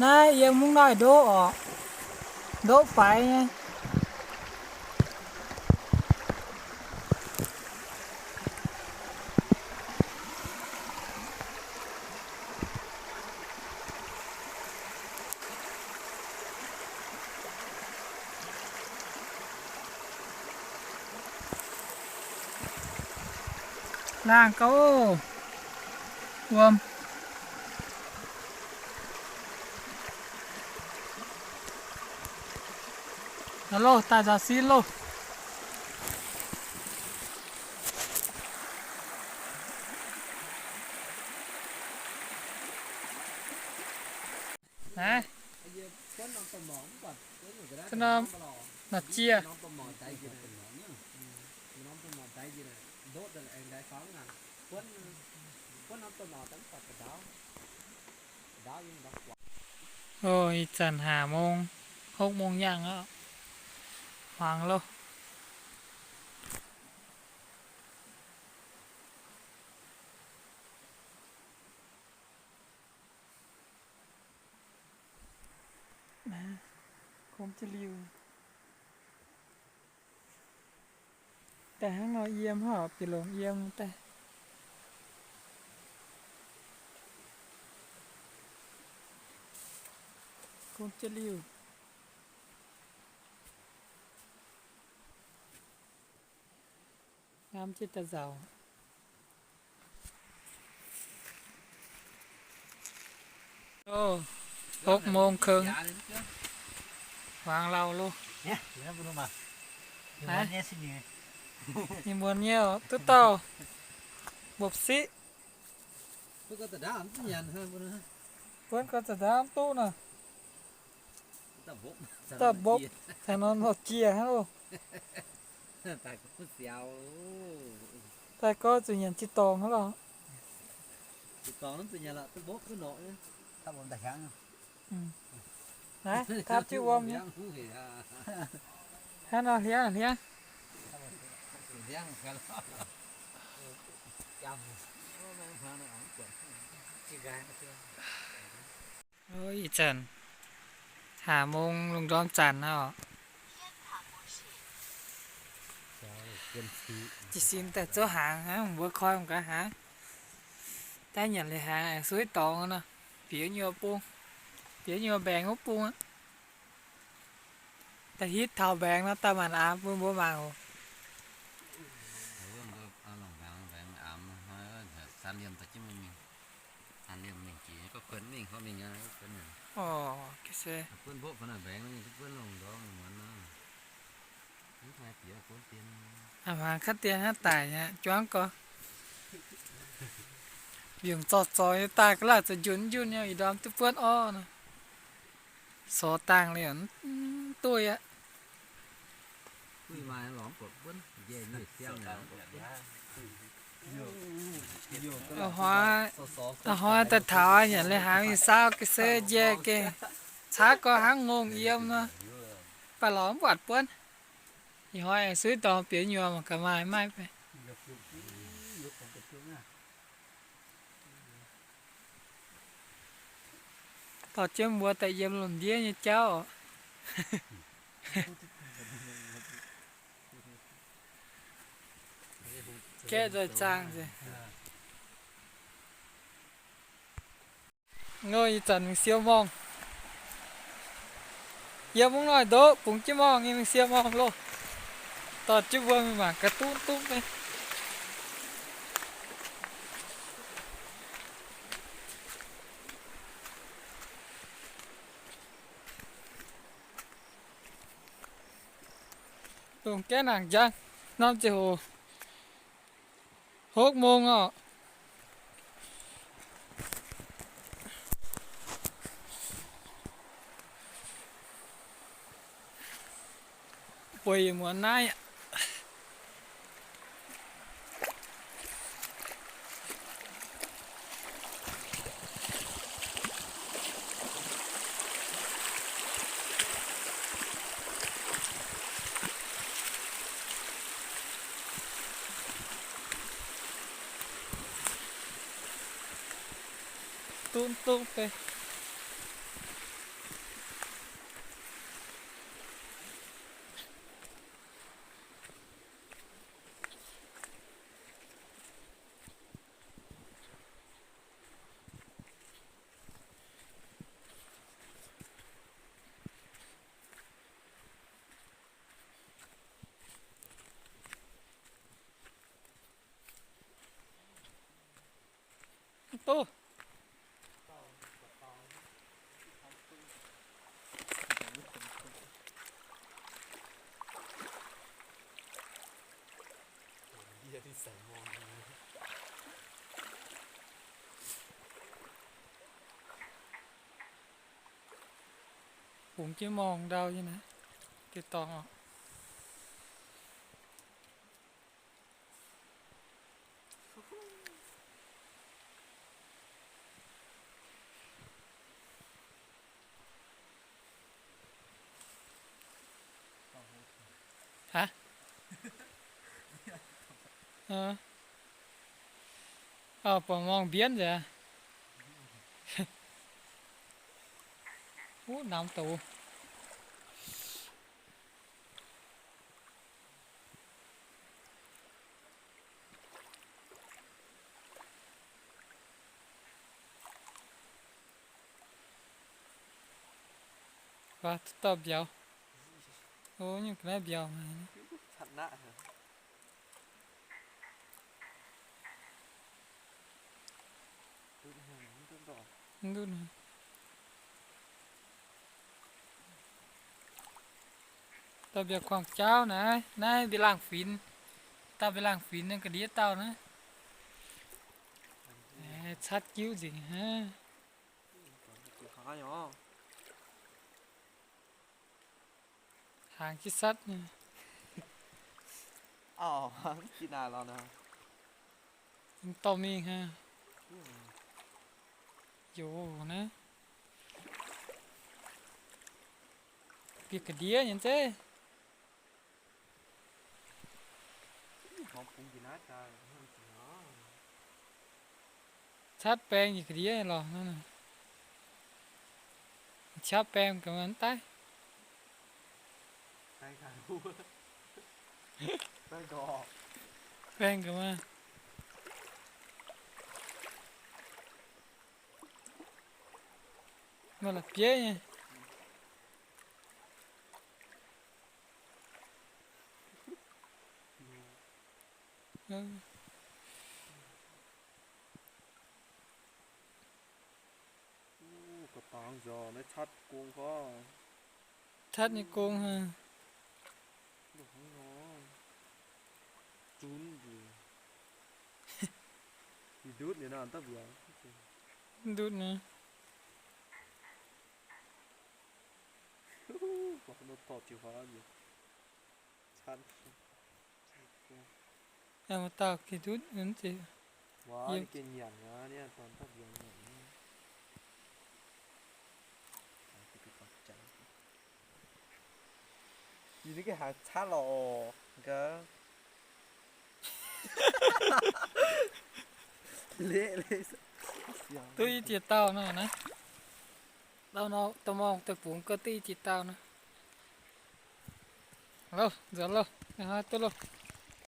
ນາຍ ອຽງມຸ້ງນ້ອຍໂດະອອກ ໂດະໄປ. ລ້າງກໍ ໂອ້ ຖ້ວມ ໂລ ຕາຈາຊີນໂລ. ຮະ? ສະໜອມ ນອກເຈຍ ໂອ້ຍ ຈັນຫ້າໂມງ ຫົກໂມງຍ່າງແລ້ວ ຫວັງໂລ. ນະ ຄົງຈະລິວ ແຕ່ຫາງໜ້ອຍອຽມ ເຮົາໄປລົງອຽມແຕ່ ຄົງຈະລິວ. ງາມຈິດຕະເຈົ້າ. ໂອ້ ຫົກໂມງເຄິ່ງ ວາງເຫຼົ້າໂລ. ນິມນໂອ້ຍ ອີ່ຈັນ ຫ້າໂມງລົງດອງຈັນເນາະ ຈິຊິນແຕ່ໂຈຫາງ ຫາບໍ່ຄ່ອຍມັນກໍຫາ ແຕ່ຫຍັງເລີຍຫາ ໄອ້ຊຸຍຕອງເນາະ ປຽວຍົວປຸງ ປຽວຍົວແບງຫົວປຸງອະ. ຕາຮີດເຖົ້າແບງເນາະ ຕາໝານອາບ ເບິ່ງບໍ່ມາໂອ ເບິ່ງກໍເອົາລອງແບງ ແບງອາມ ສາມຫຼ່ຽມຕະຈິມມິງ ສາມຫຼ່ຽມມິງກີ ກໍເພິ່ນມິງເຂົາມິງຫຍັງ ເພິ່ນຫຍັງ ອໍ ເກເຊ ເພິ່ນໂບະ ເພິ່ນແບງ ເພິ່ນລົງດອງມັນນະ ມັນຫາຍປຽວຄົນເປັນ ອາຫານຄັດຕຽນຫາຕາຍນະ ຈ້ວງກໍ ວຽງຈອດຈອຍຕາກະລາດຈະຢຸນຢຸນ ອີດອມຕຸເປື້ອນອໍນະ. ສອຕາງເລີຍ ອືມ ຕຸ້ຍອະ ຕຸ້ຍມາຫຼອມກົດເບິ່ນ ແຍ່ຢູ່ສຽງນະ ເອົາຮອຍ ເອົາຮອຍແຕ່ເຖົ້າຫຍັງເລີຍ ຫາມີສາວກະເຊແຍ່ເກ ຊາກໍຫາງົງອຽມນະ ປະຫຼອມວັດເພິ່ນ ອີຫອຍຊື້ຕອງປຽວຍົວມັນກະມາຍໄປ. ຕອດເຈີມບົວແຕ່ຢ້ຽມລົມເດຍເຈົ້າ ແກະໂດຍຈ້າງຊິ ໂງ່ຍ ອີ່ຈັນມີສ່ຽວມອງ ຢ້ຽມມົງນ້ອຍໂດະ ປຸງຈິມອງ ມີສ່ຽວມອງໂລ ຕອດຈິບເບິ່ງໝາກະຕຸ້ນຕຸ້ມເລີຍ. ລົງແກ່ໜັງຈັງ ນ້ຳຈະໂຫ ຫົກໂມງເນາະ ປ່ວຍໝວນນາຍ. ຕຸ້ນຕຸກເປ. ໂອ້ ຝູງຈີ່ມອງດາວຢູ່ນະ ຕິດຕໍ່ອອກ. ຮະ? ເອີ ເອົາປາມອງບຽນຊະ. ໂອ້ ນ້ຳໂຕ. ວ່າຕໍ່ບຽວ ໂອ້ ຍັງກະໄດ້ບຽວມາ ຊັດນະ ດຸດ ຕາບຽວຂອງເຈົ້ານະ ນາຍໄປລ້າງຝິນ ຕາໄປລ້າງຝິນນັ້ນກະດີເຕົ້ານະ ເອີ ຊັດກິ້ວຈິງຮະ. ຫາງຂີ້ສັດນີ້ ອ້າວ ຂີ້ໜ້າລາວນະ ມັນຕ້ອງມີຮະ ໂຍນະ ປີກກະເດຍຫຍັງເຈ້. ຊາດແປ້ງອີກກະເດຍຫຼໍນັ້ນນະ ຊາດແປ້ງກະມັນຕາຍ ແປ້ງກະ ແປ້ງກະ ແປ້ງກະມາ ມາລະເປຍ. ເອີ ໂອ້ ກະປາງຈອ ໃນຊັດກົງພໍ ທັດໃນກົງຫັ້ນ ຈູນຢູ່ ດີດູດນີ້ນະ ຕາບຽວ ດູດນະ. ເອົາມາຕາກທີ່ດຸດນັ້ນຕິ ວ່າ ເຢັນ ນີ້ເກນຫຍັງນະ ເນີ້ຍ ຕອນຕັດຢາງນີ້ ຢູ່ນີ້ກະຫາຊາຫຼໍກະ ເລະເລີຍ ຕຸ້ຍເຈເຕົ້ານັ້ນນະ ເຕົ້າເນາະ ຕະມອງຕະປຸງກະຕຸ້ຍເຈເຕົ້ານະ. ເອົາ ເດີນເລີຍ ໄປຫາຕົວໂລດ